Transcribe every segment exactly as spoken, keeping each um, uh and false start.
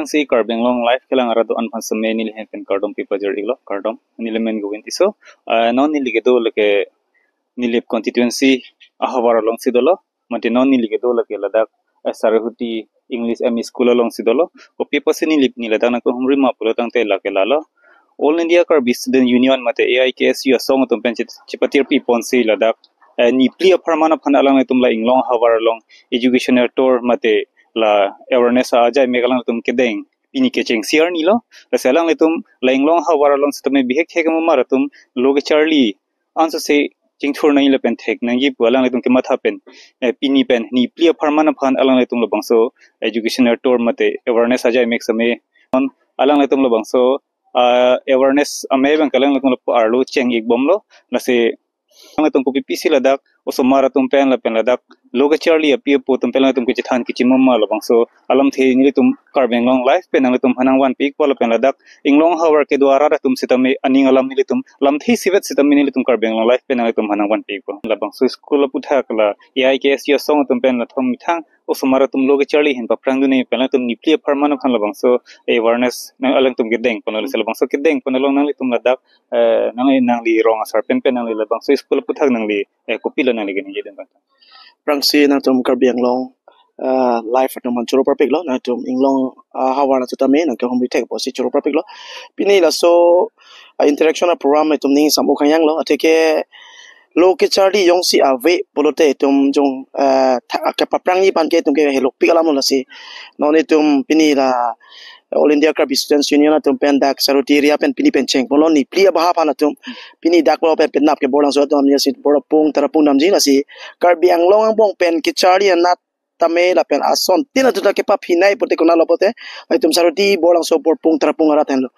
Si Karbi Anglong Live kelang arat do-an aphan seme neli ahin pen kardom pipajir iklo, kardom. Neli men Govind Tisso. Ah, non neli kedo lake Nilip constituency ahavar alongsi dolo. Mate non neli kedo lake ladak, eh, Sarahuti English M E School alongsi dolo. Kopi apotsi neli pini ladak nangkehumri ma pulo tangte lake lalo, All India Karbi Student Union mate A I K S U asong atum pen chit-, chipatirpi ponsi ladak, eh, nipli apharman aphan alanglitum la Inglong ahavar along education tour mate la awareness ajai mek alanglitum kedeng pini kechengsi arni lo. Lasi alanglitum la Inglong ahavar along sitame bihek thek amumar atum lo kecharli ansose chingthur nangji lapen thek nangji pu alanglitum kematha pen, eh, pini pen nipli apharman aphan alanglitum labangso education tour mate awareness ajai mek seme. Non alanglitum labangso, ah, awareness amei abang alanglitum lapu arlo cheng ikbomlo. Lasi alanglitum kopi apotsi ladak osomar atum pen lapen ladak lo kecharli api apo atum pen alanglitum kechethan kechimum ma labangso alamthe nelitum Karbi Anglong Live pen nanglitum aphan nangvanpi ikpo lapen ladak Inglong ahavar kedo arat atum sitame aning alam nelitum lamthe isivet sitame nelitum Karbi Anglong Live pen nanglitum aphan nangvanpi ikpo. Labangso school aputhak la A I K S U asong atum pen lathom methang osomar atum lo kecharli ahin paphrangdun nangji pen alanglitum nipli apharman aphan labangso awareness nang alanglitum kedeng ponlo. Lasi labangso kedeng pon along nanglitum ladak, eh, nangli, nangli rong asar pen pen nangli labangso school aputhak nangli, eh, kopilo nangli keningje dun bang? Aphrangsi nangtum Karbi Anglong, eh, Live atum aphan choro parpiklo, nangtum Inglong, ah, ahavar atum tame nangkehumri thek apotsi choro parpiklo. Pini laso, ah, interaction a-program itum ning sam-o khangjanglo, atheke lo kecharli jongsi ave pulote itum jong, eh, tha-, kepaphrangji aphan ke itum ke helopik alam lo. Lasi non itum pini la All India Karbi Students Union atum pen dak Sarahuti area pen pini pen chengponlo, nipli abaha aphan atum pini dak lo pen penap ke Borlangso atum amya si bor pung tara pung damji. Lasi Karbi Anglong angbong pen kecharli anat tame lapen asontin atum ta kepaphinai pute konatlo pute itum Sarahuti Borlangso bor pung tara pung arat henlo.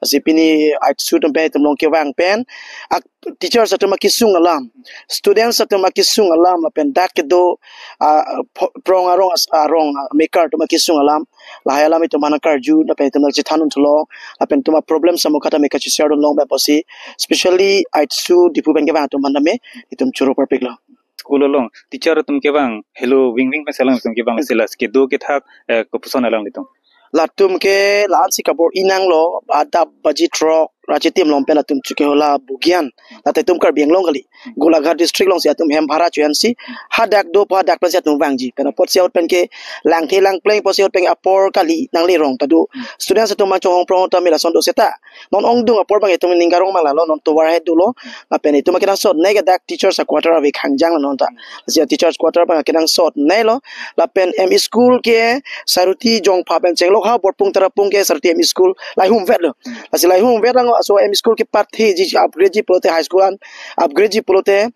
Lasi pini A I T S U atum pen itum along kevang pen ak-, teachers atum akesung alam, students atum akesung alam lapen dak kedo, ah, pho-, prong arong as-, arong, ah, mekar atum akesung alam, lahai alam itum aphan nangkarju lapen itum nangchethan un thulo lapen itum a-problem samu kata mekar che-share dunlong pen apotsi, especially A I T S U Diphu pen kevang atum aphan tame itum choro parpiklo. School along teacher atum kevang helo vingving pen si alanglitum kevang, lasi la kedo kethak, eh, kopuson alanglitum? Latum ke la-ansi kabor-i nanglo, adap baji throk ra chitim along pen latum chukehula Bugian. Lata itum Karbi Anglong kali, Golaghat district alongsi atum hem bhara chuyansi hadak do pu hadak pensi atum vangji. Pen apotsi ahut pen ke langthe langpleng apotsi ahut pen apor kali nangle rong ta do. Students atum mang chohong prong ta mela son do seta. Non ongdung apor abang itum ning karong mang lalo, non tovar he dolo. Lapen itum akenangsot nai ke dak teachers a-quarter ave khangjang lo non ta. Lasi teachers quarter abang akenangsot nailo. Lapen M E school ke Sarahuti Jongpha pen chenglok ha bor pung tara pung ke Sarahuti M E school lahai humvet lo. Lasi lahai humvet lang aso M E school ke patheji, upgrade ji pulote, high school an upgrade ji pulote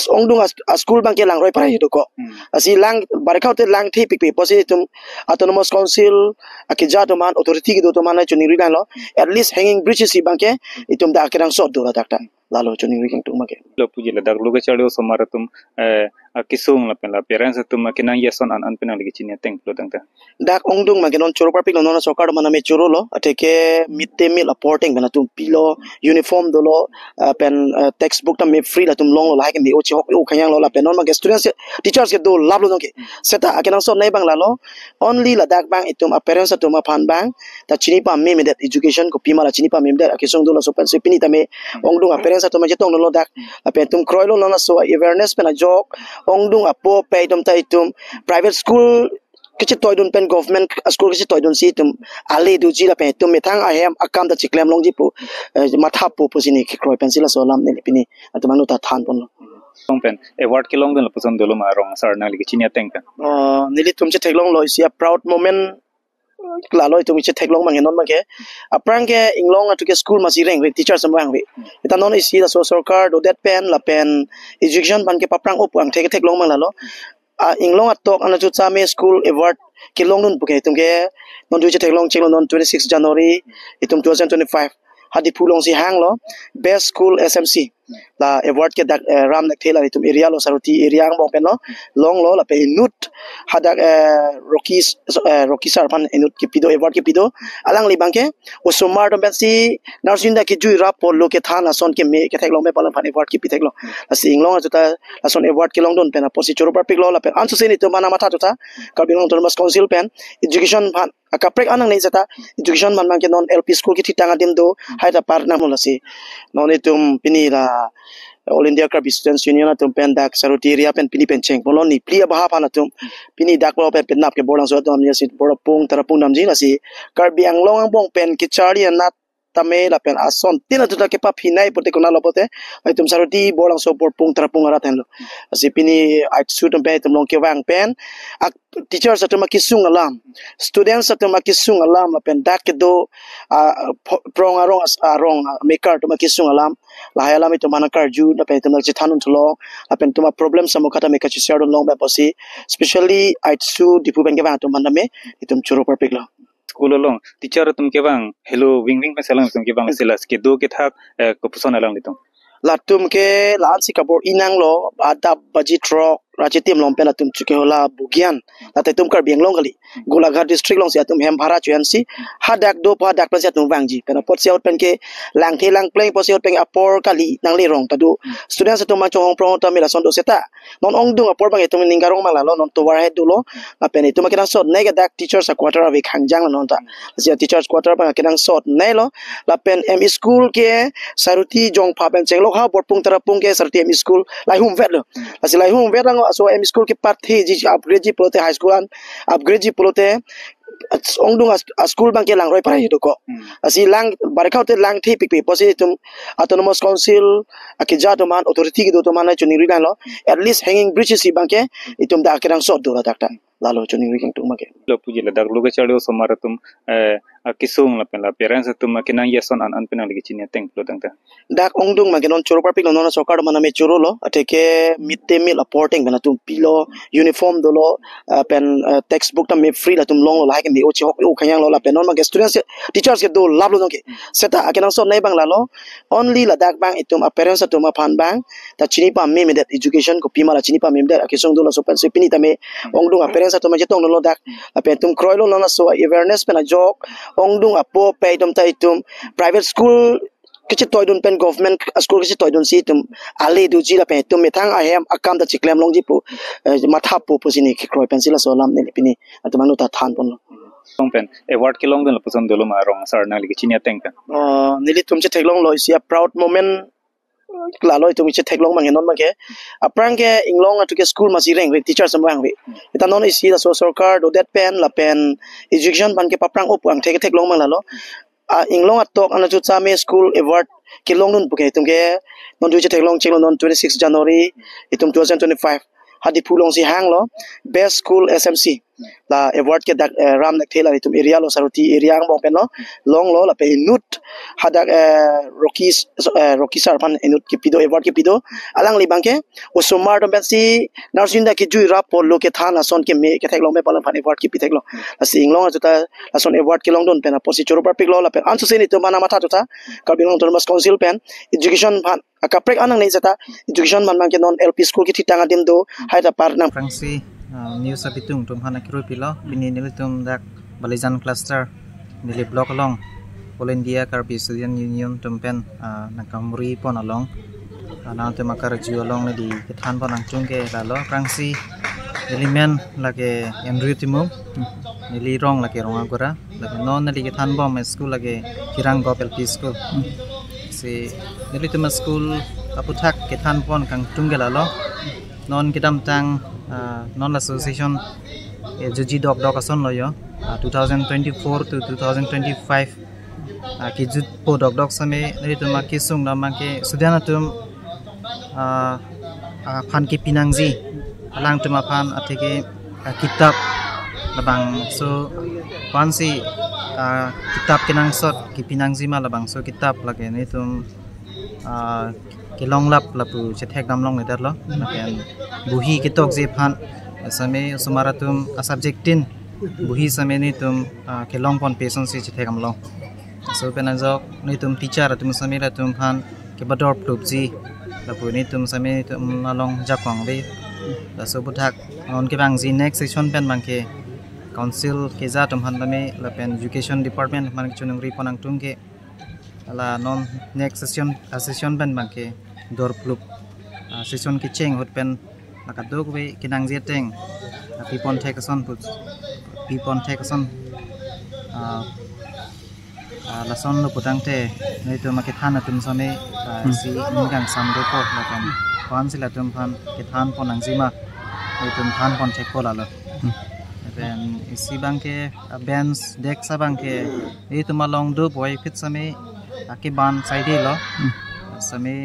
ongdung as-, a-school abang ke langroi parai dokok. Hmm. Lasi lang barikha te langthepikpe apotsi itum Autonomous Council akeja atum aphan, authority kedo atum aphan choningri lang lo. At least hanging bridge isi abang ke itum dak akenangsot do ladak ta. Lalo choningri kangtung abang ke. Lo puji ladak lo kecharli osomar atum, eh, akesung lapen la parents atum akenangji ason an an pen nangli kechini ateng pulo tangte? Dak ongdung abang ke non choro parpiklo, non sorkar atum aphan tame chorolo, atheke mid day meal apor ateng pen latum pilo, uniform dolo, ah, pen, ah, textbook tame free latum longlo, lahai ke me-o chehok o khangjanglo lapen non abang ke students, teachers ke dolaplo nonke. Seta akenangsot nai abang lalo, only ladak abang itum a-parents atum aphan abang ta chini pamemedet, education kopima la chini pamemedet akesung dolo, laso pensi pini tame ongdung a-parents atum chetonglo dak. Lapen itum kroilo non laso awareness pen ajok ongdung apo pe itum ta itum private school kachetoidun pen government school kachetoidunsi itum ale doji lapen itum methang ahem akam ta chiklem longji pu, eh, mathapo pusi neli kekroi pensi laso alam neli pini atum anu ta thanponlo. Tong pen award kelongdun lapuson dolo ma rong asar nangli kechini ateng pen? Oh, nelitum chetheklonglo isi a-proud moment lalo itum chetheklong abang ke non abang ke. Aphrang ke Inglong atum ke school masi rengre, teachers abang rengre. Seta non isi laso sorkar dodet pen lapen education abang ke paphrang-o pu angthek theklong abang lalo. Ah, Inglong atok anachu chame school award kelongdun pu ke itum ke non du chetheklong chenglo, non twenty-six January itum two thousand twenty-five ha Diphu alongsi hanglo, best school S M C. La award ke dak, eh, Ram Lekthe la itum area lo, Saruti area angbong pen lo, longlo lapen inut hadak, eh, Rocky, eh, Rocky sir aphan inut kepi do, award kepi do. Alangli abangke osomar atum pensi narsing dak kejui rap apotlo kethan ason keme ketheklong pen palang aphan award kepi theklo. Lasi inglong ajuta lason award kelongdun pen apotsi choro parpiklo lapen anso se itum aphan matha thuktha, Karbi Anglong Autonomous Council pen education aphan akaprek anang nei jata, education aphan abangke non L P school kethitang adim do, hai ta par nang lasi. Non itum pini la All India Karbi Students Union atum pen dak Saruti area pen pini pen chengponlo, neli phli abaha aphan atum pini dak lo pen penap ke Borlangso atum amnya si Borpung Tarapung damji, lasi Karbi Anglong angbong pen kecharli anat tame lapen asontin ajuta kepaphinai pote konatlo pote, itum Saruti Borlangso Borpung Tarapung arat henlo. Lasi pini aitsu atum pen itum long kevang pen ak teachers atum akesung alam, students atum akesung alam lapen dak kedo, ah, pho-, prong arong as-, arong, ah, mekar atum akesung alam, lahai alam itum aphan karju lapen itum nang chethan un thulo lapen itum a-problem samukhata meka chishare dunlong pen apotsi, specially aitsu Diphu pen kevang atum aphan tame itum choro parpiklo. School along teacher atum kevang helo wing wing pen selang atum kevang, lasi la kedo kethak, eh, kopuson alanglitum? Latum ke la-ansi kabor-i nanglo, adap baji throk ra chitim along pen latum chuke hola bugian. Lata itum Karbi Anglong kali, Golaghat district alongsi atum hem bhara chuansi hadak do, hadak pensi atum vangji. Pen apotsi ahut pen ke langthe langpleng apotsi ahut pen apor kali nanglerong ta do. Students atum mang chohong prong ta mela son do seta. Non ongdung apor abang itum ning karong mang lalo, non tovar hai dolo. Lapen itum akenangsot nei ke dak teachers a quarter ave khangjang la non ta. Lasi teachers quarter abang akenangsot neilo. Lapen M E school ke Saruti Jongpha pen chenglok ha Borpung Tarapung ke Saruti M E school lahai hum vetlo. Lasi lahai hum vet lang aso M E school kepatheji, upgrade ji pulote, high school an upgrade ji pulote ongdung as-, a-school abangke langroi parai dokok. Hmm. Lasi lang barikha te langthepikpe apotsi itum Autonomous Council akeja atum aphan, authority kedo atum aphan choningri lang lo. At least hanging bridge isi abangke itum dak akenangsot do ladak ta. Lalo choningri kangtung abangke. Lo puji ladak lo kecharli osomar atum, eh, akesung lapen la parents atum akenangji ason an an pen nangli kachini ateng pulo tangte? Dak ongdung abangke non choro parpiklo, non sorkar atum aphan tame chorolo, atheke mid day meal apor ateng pen latum pilo, uniform dolo, ah, pen, ah, textbook tame free latum longlo, lahai ke me-o chehok o khanyang lo lapen non abangke students, teachers ke dolaplo nonke. Seta akenangsot nei abang lalo, only ladak abang itum a-parents atum aphan abang ta chini pamemedet, education kopima la chini pamemedet akesung dolo, laso pensi pini tame ongdung a-parents atum chetonglo dak, lapen itum kroilo non laso awareness pen ajok ongdung apo pe itum ta itum private school kachetoidun pen government school kachetoidunsi itum ale doji lapen itum methang ahem akam ta chiklem longji pu, eh, mathapo pusi neli kekroi pensi laso alam neli pini atum anu ta thanponlo. Tong pen award kelongdun lapuson dolo ma rong asar nangli kachini ateng pen? Oh, nelitum chetheklonglo, isi a-proud moment lalo itum chetheklong abangke non abangke. Aphrang ke inglong atum ke school masi rengre, teachers masi rengre. Seta non isi laso sorkar dodet pen lapen education abangke paphrang-o pu angthek theklong abang lalo. Ah, inglong atok anachu chame school award kelongdun pu ke itum ke non du chetheklong chenglo, non twenty-six January itum two thousand twenty-five ha Diphu alongsi hanglo best school S M C. La award ke dak, eh, Ram Lekthe la itum area lo, Saruti area angbong pen lo, longlo lapen inut hadak, eh, Rocky, eh, Rocky sir aphan inut kepi do, award kepi do. Alangli abangke osomar atum pensi narsing dak kejui rap apotlo kethan ason keme ketheklong pen palang aphan award kepi theklo. Lasi inglong ajuta lason award kelongdun pen apotsi choro parpiklo lapen anso se itum aphan matha thuktha, Karbi Anglong Autonomous Council pen education aphan akaprek anang nei jata, education aphan abangke non L P school kethitang adim do, hai ta par nang. Aphrangsi, ah, news abitung atum aphan akirui pilo, pini nelitum dak Balijan cluster, neli block along All India Karbi Student Union atum pen, ah, nangkamuri pon along, ah, nangtum akarju along neli kethan pon angtung ke lalo. Aphrangsi neli men lake Andrew Timung, neli rong lake Rongagora, lake non neli kethan bom school lake Kirang Gop L P School. Si nelitum school aputhak kethan pon kangtung ke lalo. Non kedamtang, ah, non laso session, eh, juji dokdok ason lo yo. Ah, two thousand twenty-four to two thousand twenty-five, ah, kejutpo dokdok same nelitum akesung dam abangke student atum, ah, aphan kepi nangji, alangtum aphan atheke, ah, kitap labangso aphansi, ah, kitap kenangsot kepi nangji ma labangso kitap lake nelitum, ah, kelonglap lapu chethek damlongledetlo. Lapen bohi ketokji aphan same osomar atum a-subject tin bohi same nelitum, ah, kelong ponpe asonsi chethek damlong. Laso pen ajok nelitum teacher atum same latum aphan kebador plupji Lapu nelitum sitame nelitum along jakong dei. Laso aputhak non kevangji next session pen abangke council keja atum aphan tame lapen education department aphan kechoningri pon angtung ke, la non next session, ah, session pen abangke dorplup, ah, session kecheng ahut pen la kadokave kenangji ateng, ah, pipon thek ason pu, pipon thek ason, ah, ah, lason lo pu tangte nelitum akethan atum sitame, ah, Hmm. isi ning kangsam dopo lapen ko-ansi latum aphan kethan pon nangjima, nelitum than pon thekpo lalo. Hmm. Lapen isi abangke, ah, bench desk abangke nelitum along do puvoiphit sitame akeban saidelo. Hmm. Sitame,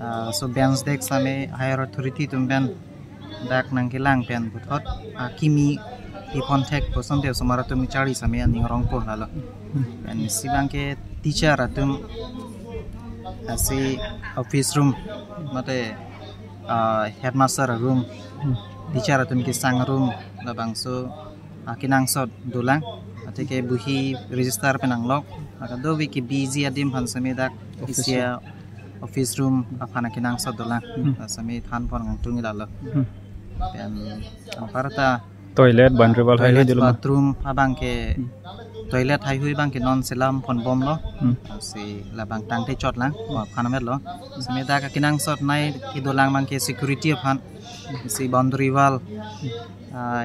ah, laso bench desk sitame higher authority atum pen dak nangkelang pen puthot, ah, kimi pipon thek pu asonte osomar atum kacharli sitame aning arongpo lalo. Hmm. Pen isi abangke teacher atum, ah, si office room mate, ah, headmaster room, Hmm. teacher atum kesang room, labangso, ah, kenangsot dolang. Athe ke bohi register pen nanglok. Maka do wi kebiji adim aphan sitame dak Office isi a-, office room aphan kenangsot dolang. Hmm. Ah, sitame than pon angtung lalo. Hmm. Pen anparta toilet, boundary wall hai toilet, dolo ma? Bathroom abangke, Hmm. toilet haihui abangke non selam pon bomlo. Hmm. Si labang tangte chot lang, aphan ametlo. Sitame dak kenangsot nai kedolang abangke security aphan. Si boundary wall, ah,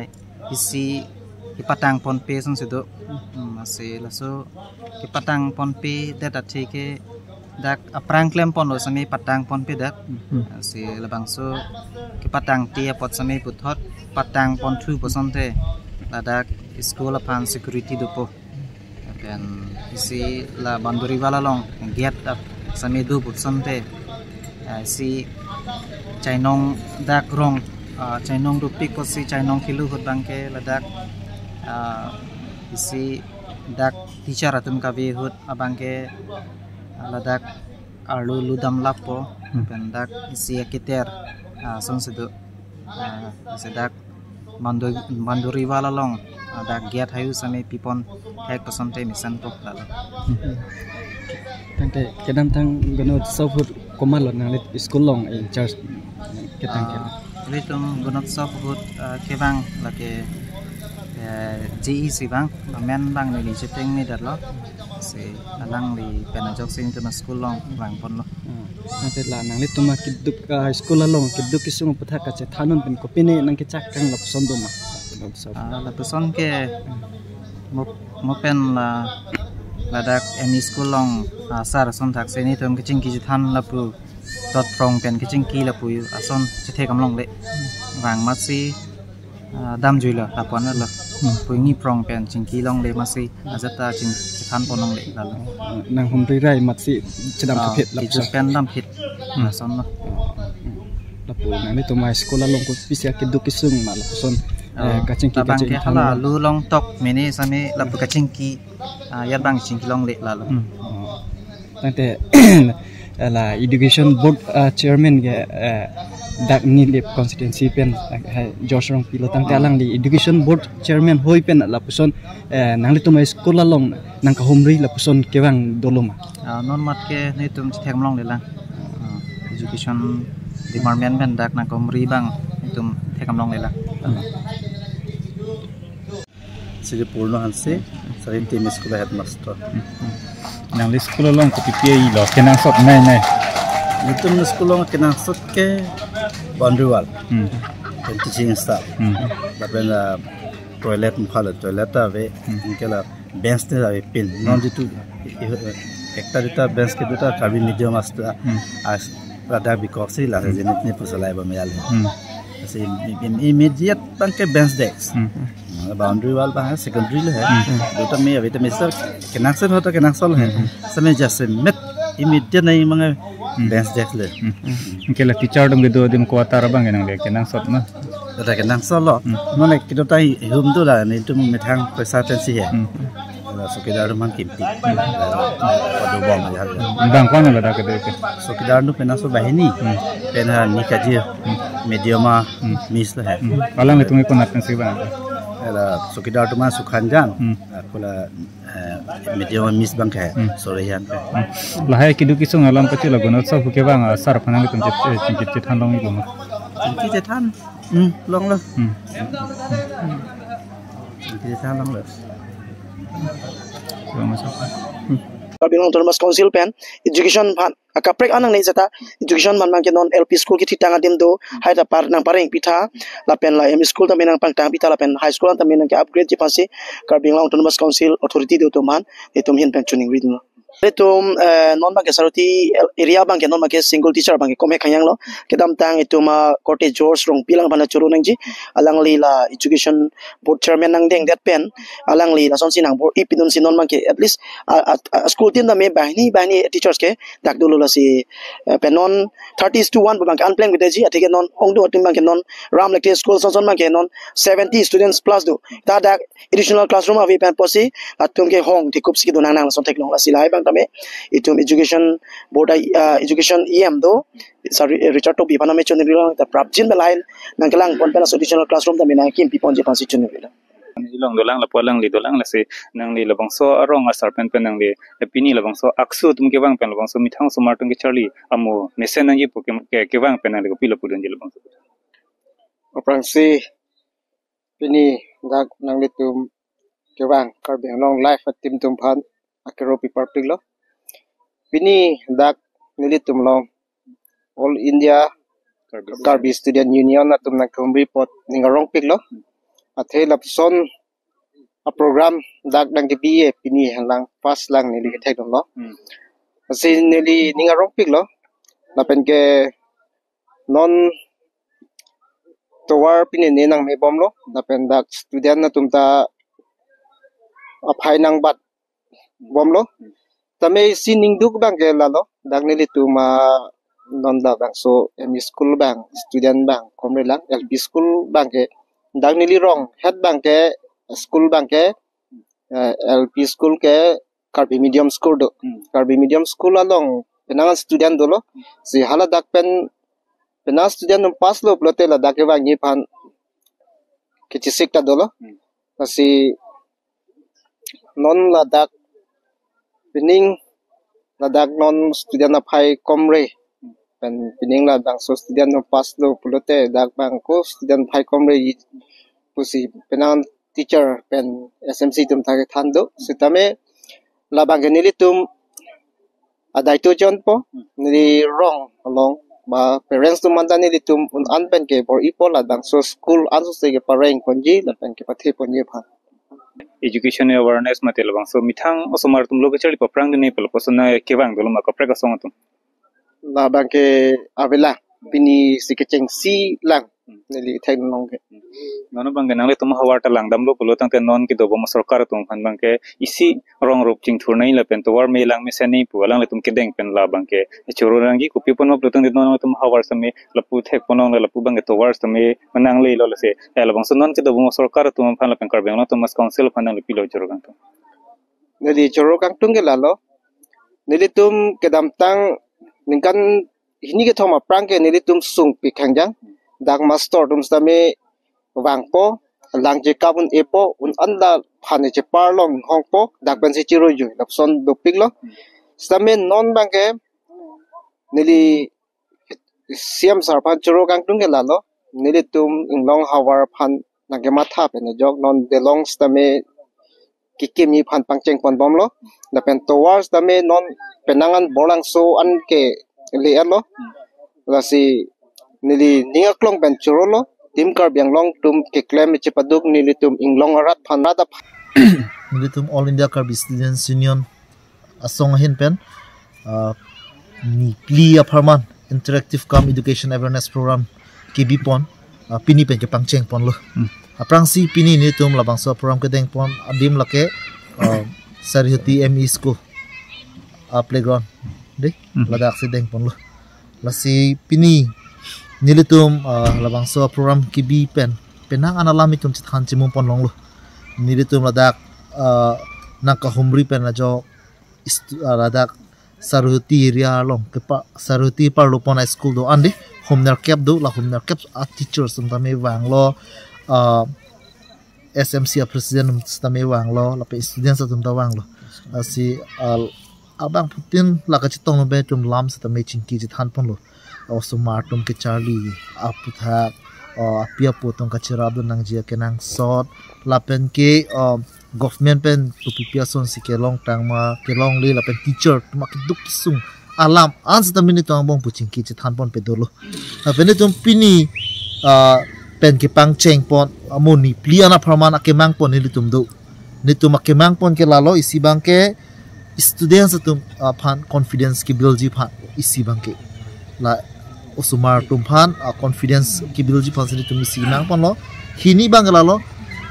isi kepatang ponpe asonsi do. Hmm, si laso kepatang ponpedet athe ke dak aphrang klem ponlo sitame patang ponpedet. Hmm. Si labangso kepatangte apot sitame puthot patang ponthu pu asonte ladak school aphan security dopo. Pen isi la boundary wall along gate ap sitame do pu asonte, ah, isi chainong dak rong, ah, chainong dopik pusi chainong kilo ahut abangke ladak, ah, isi dak teacher atum kave ahut abangke, ah, ladak arlo ludam lappo. Hmm. Pen dak isi aketer, ah, asonsi do. Ah, isi dak boundary, boundary wall along, ah, dak gate haihui sitame pipon thek pu asonte mesenpo lalo. Hmm. Tangte kedamtang Ganotsav ahut komatlo nangli school along in charge ketang ke? Ah, nelitum Ganotsav ahut, ah, kevang lake, eh, J E si vang, amen abang neli cheteng medatlo. Si alangli pen ajoksi nelitum school along vang ponlo. Hmm. Tangte la nanglitum akeduk, ah, school along keduk kesung aputhak kachethan un pen kopine nangkechak kang lapuson do ma? Ah, lapuson ke mo, mo pen la ladak M E school along, ah, sir ason thaksi nelitum kachingki chethan lapu dot phrong pen kachingki lapu ason chethek kam longle. Vang amatsi, ah, damjuilo lapu-an lo. Hmm. Pu ingni phrong pen chingki longle amatsi ajat ta ching, chethan pon longle lalo. Nanghumri rai amatsi chedam, ah, thaphet lapuson. Pen damphit. Hmm. Lasonlo. Lapu nanglitum school along kopisi akeduk kesung ma lapuson, ah, eh, kachingki labang kachingki ke than hala lo. Lu long tok mene sitame lapu kachingki, ah, ajat abang chingki longle lalo. Hmm. Oh. Tangte la education board, ah, chairman ke, eh, dak Nilip constituency pen, eh, George Rongpi lo. Tangte, hmm, alangli education board chairman ahoi pen lapuson, eh, nanglitum school along nangkahumri lapuson kevang dolo ma? Ah, non amat ke nelitum chethek kam longle lang. Ah, education department pen dak nangkahumri abang nelitum thek kam longle lang. Sri Purno Hanse, Sarinti M E school headmaster. Nangli school along kopi-pi lo kenangsot nai nai? Nelitum school along kenangsot ke boundary wall. Hmm. Pen teaching staff. Hmm. Lapen, ah, toilet mukha lo, toilet ta ave, hmm, anke la bench ta avepin. Hmm. Non jitu, i-, i-, ekta duta bench kedo ta Karbi medium master, hmm, as, ladak bikoksi la, hmm, jenit ni pusalai ba meyal. Hmm. Lasi im-, im-, immediate abangke bench desk. Hmm. Hmm, boundary wall abang secondary lo he. Hmm. Duta me ave ta me sir kenangsot ho ta kenangsot lo he. Hmm. Sitame jasemet immediate nai abang, hmm, bench desk lo. Hmm. Anke la teacher atum kedo adim quarter abang nangli kenangsot ma? Duta kenangsot lo. Hmm. Non le kedo ta hi-, hum do la nelitum methang poisa pensi he. Hmm. La chowkidar atum aphan kimti. Hmm. Pado bom ya. Bang ko-an lo dak kedo ke? Chowkidar atum pen aso bahini. Hmm. Pen ha Nikajir. Hmm. Medium a, hmm, miss lo he. Hmm. Alanglitum ke konat pensi bang? Hala chowkidar atum Sukhanjan. Hmm. Ako la, eh, medium miss abang ke. Hmm. Sorry yan pe. Hmm. Lahai keduk kesung alam pachelo, Gunotsav pu kevang, ah, sir aphan nangtum chit, eh, chingkit chethan long ikuma. Chingkit chethan. Hmm, longlo. Hmm. Hmm. Chingkit chethan longlo. Longlo, sir. Hmm. Karbi Anglong Autonomous Council pen education aphan akaprek an nangne seta, education aphan abang ke non L P school kethitang adim do, hai ta par nangpareng pitha, lapen la M E school tame nangpangtang pitha, lapen high school an tame nangke-upgrade ji aphansi Karbi Anglong Autonomous Council authority do atum aphan, itum ahin pen choningri dun. Itum, eh, non abang ke Saruti area abang ke non abang ke single teacher abang ke komhek khangjanglo. Kedamtang itum a korte George Rongpi alang aphan choro nangji, alangli la education board chairman nangdengdet pen, alangli lasonsi nangbor-i pidunsi non abang ke at least, ah, ah, ah, school tin tame banghini banghini teachers ke dak dolo, lasi, eh, pen non thirty is to one abang ke anpleng bidetji, atheke non ongdung atum abang ke non Ram Lekte School sonson abang ke non seventy students plus do. Ta dak additional classroom ave pen pusi atum ke hong thekup si kedo nangnang lason theklong, lasi lahai abang tame itum education board, ah, education E M do, sir, eh, Richard Tokbi aphan tame choningri long, ta prapjin pen lahai nangkelang pon pen laso additional classroom tame nangkimpi ponji aphansi choningri long. Ilong dolang lapu alangli dolang, lasi nangli labangso arong asar pen pen nangli, eh, pini labangso ACSU atum kevang pen labangso methang osomar atum kecharli amo mesen nangji pu ke, ke, kevang pen nangli kopilo pudunji labangso. Aphrangsi pini dak nanglitum kevang Karbi Anglong Live a-team atum aphan akero pi parpiklo. Pini dak nelitum along All India Karbi Student Union atum nangkehumri apot ning arongpiklo. Athe lapuson a-program dak nangkebi-e pini halang first lang neli kethekdunlo. Hmm. Lasi neli ning arongpiklo. Lapen ke non tovar pini ne nangmebomlo. Lapen dak student atum ta aphai nangbat bomlo. Tame isi ningduk abang ke lalo, dak nelitum a non labangso M E school abang student abang komre lang, L P school abang ke dak neli rong het abang ke school abang ke, eh, L P school ke Karbi medium school do. Hmm. Karbi medium school along penang student dolo. Si haladak pen penang student num pass lo pulote ladak kevangji aphan kechesik ta dolo. Hmm. Lasi non ladak pining ladak non student aphai komre. Pen pining labangso student num pass lo pulote dak abang ko student aphai komre pusi penang teacher pen S M C atum ta kethan do. Sitame labang ke nelitum adai to jonpo, neli rong along ba parents atum anta nelitum un-an pen kebor-ipo, labangso school ansose kepareng ponji lapen kepathe ponji aphan. Education awareness mate labangso methang osomar atum lo kecharli paphrangdunji pu lapuson nangkevang dolo ma kaprek asong atum? Labang ke avelang, pini si kechengsi lang neli theklong ke. Non abang ke nanglitum havar ta langdamlo pulo tangte non kedobom asorkar atum aphan abang ke isi rong rup chingthur nangji lapen tovar me lang mesen nangji pu alanglitum kedeng pen labang ke choro nangji, kopi pon ma pulo tangte non atum havar sitame lapu thekpon long, lapu abang ke tovar sitame nanglelo, lasi, eh, labangso non kedobom asorkar atum aphan lapen Karbi Anglong Autonomous Council aphan nangli pilo choro kangtung? Neli choro kangtung ke lalo, nelitum kedamtang ningkan hini kethom aphrang ke nelitum sungpik khangjang, dak master atum sitame vangpo, lang chekap un-epo, un-an laphan chepar long hongpo, dak pensi chirojoi, lapuson dopiklo. Sitame non abang ke neli C M sir aphan choro kangtung ke lalo, nelitum inglong havar aphan nangkematha pen ajok non delong sitame kekimji aphan pangcheng ponbomlo. Lapen tovar sitame non penang an Borlangso an ke le-etlo. Lasi neli ning aklong pen chorolo. Team Karbi Anglong atum keklem chepaduk nelitum inglong arat aphan, rat aphan. Nelitum All India Karbi Students Union asong ahin pen, ah, ni phli apharman interactive cum education awareness program kebi pon, ah, pini pen kepangcheng ponlo. Hmm. Aphrangsi pini nelitum labangso program kedeng pon adim lake, ah, Sarihoti M E School, ah, playground de, hmm, ladak si deng ponlo. Lasi pini nelitum, ah, labangso program kebi pen penang an alam itum chethan chimum pon longlo. Nelitum ladak, ah, nangkahumri pen ajok istu-, ah, ladak Sarihoti area along kepa-, Sarihoti parlo pon a-school do-an de, hum nerkep do, la hum nerkep a-teachers atum tame vanglo, ah, S M C a president sitame vanglo, lapen students atum ta vanglo. Lasi, ah, abangphutin la kachetong lo pen itum lam sitame chingki chethan ponlo. Osomar atum kacharli aputhak, ah, api apo atum kacherapdun nangji akenangsot, lapen ke, ah, government pen kopipi asonsi kelong tangma, kelongle, lapen teacher atum akeduk kesung alam an sitame nelitum angbong pu chingki chethan ponpe dolo. Lapen nelitum pini, ah, pen kepangcheng pon, amo ni phli an apharman akemang pon nelitum do. Nelitum akemang pon ke lalo, isi abangke students atum aphan confidence kebuildji aphan, isi abangke. La osomar atum aphan, ah, confidence kebuildji aphansi nelitum isi nang ponlo. Hini abangke lalo,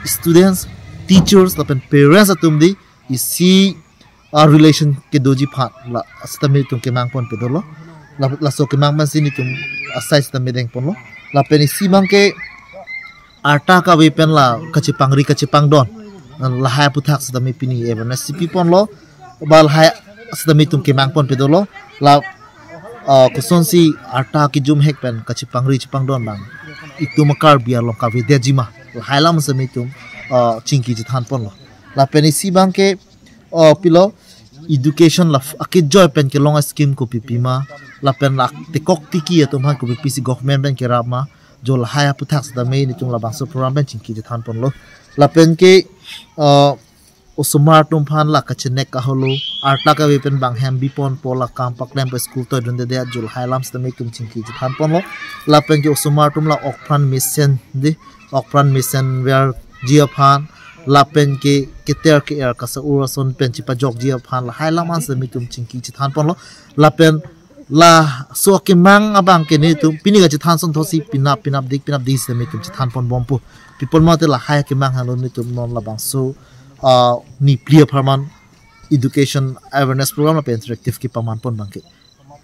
students, teachers lapen parents atum dei isi, ah, relation kedoji aphan la sitame nelitum kemang ponpe dolo. La, laso kemang pensi nelitum asai sitame deng ponlo. Lapen isi abangke arta kave pen la kachepangri kachepangdon, lahai aputhak sitame pini awareness si pi ponlo. Ba lahai sitame itum kemang ponpe dolo. La, ah, kosonsi arta kejum hek pen kachepangri chepangdon abang itum a-Karbi along kavedetji ma, lahai alam sitame itum, ah, chingki chethan ponlo. Lapen isi abangke, ah, pilo, education la akejoi pen kelong a-scheme kopipi ma, lapen la tekok tiki atum aphan kopipisi government pen kerap ma, jo lahai aputhak sitame nelitum labangso program pen chingki chethan ponlo. Lapen ke, ah, osomar atum aphan la kachenek kaholo, arta kave pen bang hem bi ponpo, la kam paklem pen school toidundedet, jo lahai alam sitame itum chingki chethan ponlo. Lapen ke osomar atum la okpran mesenji, okpran mesenverji aphan, lapen ke keter ke-er kasa-ur ason pen chepajokji aphan, lahai alam an sitame itum chingki chethan ponlo. Lapen laso akemang abangke nelitum pini kachethan asonthotsi penap penapdik penapdik sitame itum chethan pon bompo. Pi apot mate lahai akemang henlo nelitum non labangso, ah, ni phli apharman education awareness program lapen interactive kepaman pon abangke.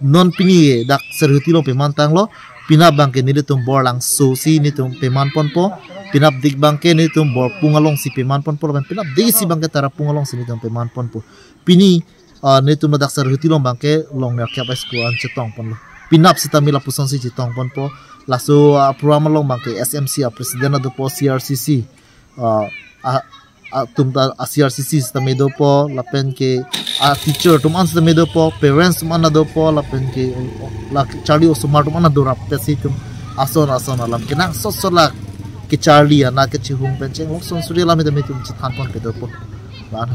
Non pini dak Sarhuti along peman tanglo, penap abangke nelitum Borlangso si nelitum peman ponpo, penapdik abangke nelitum Borpung alongsi peman ponpo, lapen penapdik isi abangke Tarapung alongsi nelitum peman ponpo. Pini, ah, nelitum ladak Sarhuti along abangke Longnerkep a-school an chetong ponlo. Penap sitame lapusonsi chetong ponpo. Laso, ah, program along abangke S M C a-president adopo, C R C C, ah, a, atum ta a-C R C C sitame dopo, lapen ke a-teacher atum an sitame dopo, parents atum an dopo, lapen ke, oh, la charli osomar atum an dorap pensi itum ason ason alam kenangsot sot la kacharli ana kachehung pen chenglok son suri alam sitame itum chethan ponpe dopo. Ba an.